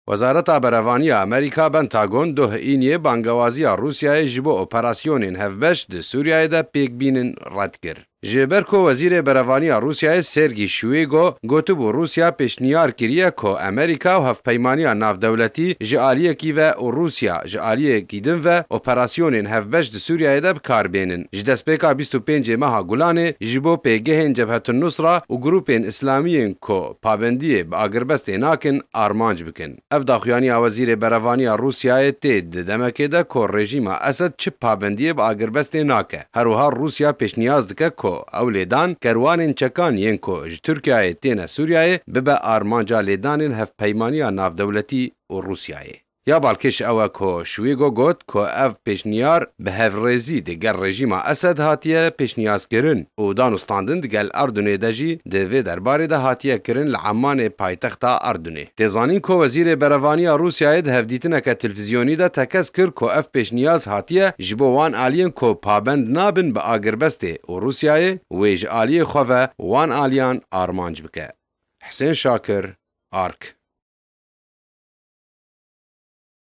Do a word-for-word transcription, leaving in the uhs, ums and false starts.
Wezareta Berevanî ya Amerîka Pentagon doh îniyê bangewaziya Rûsyayê ji bo operasyonên hevbeş di Sûriyeyê de pêk bînin red kir. Ji ber ku Wezîrê Berevanî ya Rûsyayê Sergî Şwîgo gotibû Rûsya pêşniyar kiriye ku Amerîka û hevpeymaniya navdewletî ji aliyekî ve û Rûsya ji aliyekî din ve operasyonên hevbeş di Sûriyeyê de bi kar bênin, ji destpêka bîst û pêncê meha Gulanê ji bo pêgehên Cebhetun Nusra û grûpên îslamî yên ku pabendiyê bi agirbestê nakin armanc bikin. Ev daxuyaniya Wezîrê Berevanî ya Rûsyayê tê di demekê de ku rejîma Esed çi pabendiyê bi agirbestê nake. Her wiha Rûsya pêşniyaz dike ku ew lêdan kerwanên çekan yên ku ji Tirkiyeyê têne Sûriyeyê bibe armanca lêdanên hevpeymaniya navdewletî û Rûsyayê. Ya balkêş ew e ku Şwîgo got ku ev pêşniyar bi hevrêzî digel rejîma Esed hatiye pêşniyazkirin û danûstandin digel Erdunê de jî di vê derbarê de hatiye kirin li Emanê paytexta Erdunê. Tê zanîn ku Wezîrê Berevanî ya Rûsyayê di hevdîtineke televîzyonî de tekez kir ku ev pêşniyaz hatiye ji bo wan aliyên ku pabend nabin bi agirbestê û Rûsyayê wê ji aliyê xwe ve wan aliyan armanc bike. Hisên Şakir, Ark.